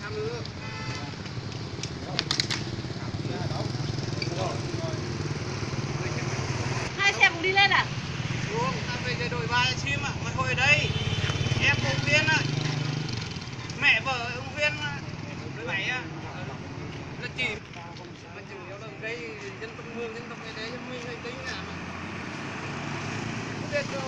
Hai xe mus đi lên à? Xuống, ta về về đội ba xem ạ, mày hội đấy. Em Phú Yên ạ. Mẹ vợ ứng viên đội bảy ạ. Là chỉ mà chửi nhau là gây dân tộc mường, dân tộc này đấy, dân mình hơi tính là mà. Không biết cho